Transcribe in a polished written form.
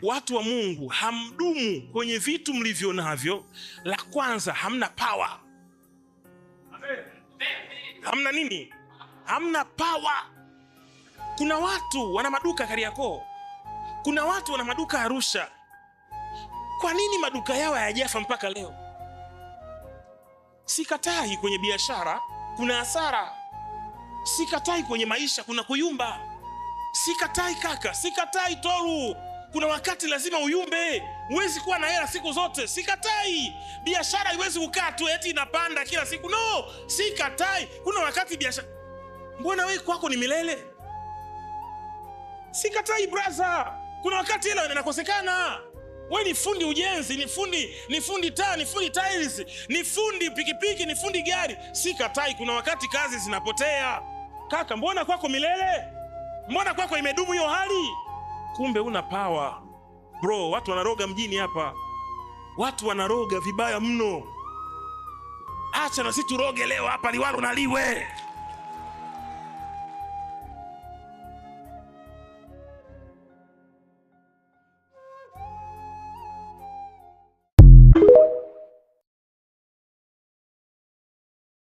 Watu wa Mungu, hamdumu kwenye vitu mlivyo navyo. La kwanza, hamna power. Hamna nini? Hamna power. Kuna watu wana maduka Kariakoo, kuna watu wana maduka Arusha. Kwa nini maduka yao hayajafa mpaka leo? Sikatai kwenye biashara kuna hasara, sikatai kwenye maisha kuna kuyumba, sikatai kaka, sikatai Toru. Kuna wakati lazima uyumbe, huwezi kuwa na hela siku zote. Sikatai biashara haiwezi kukaa tu eti inapanda kila siku, no, sikatai. Kuna wakati biashara, mbona wewe kwako ni milele? Sikatai brother, kuna wakati hela inakosekana. We ni fundi ujenzi, ni fundi taa, ni fundi tiles, ni fundi pikipiki, ni fundi gari. Sikatai, kuna wakati kazi zinapotea. Kaka, mbona kwako milele? Mbona kwako imedumu hiyo hali? Kumbe una power bro. Watu wanaroga mjini hapa, watu wanaroga vibaya mno. Acha na sisi turoge leo hapa, liwalo na liwe.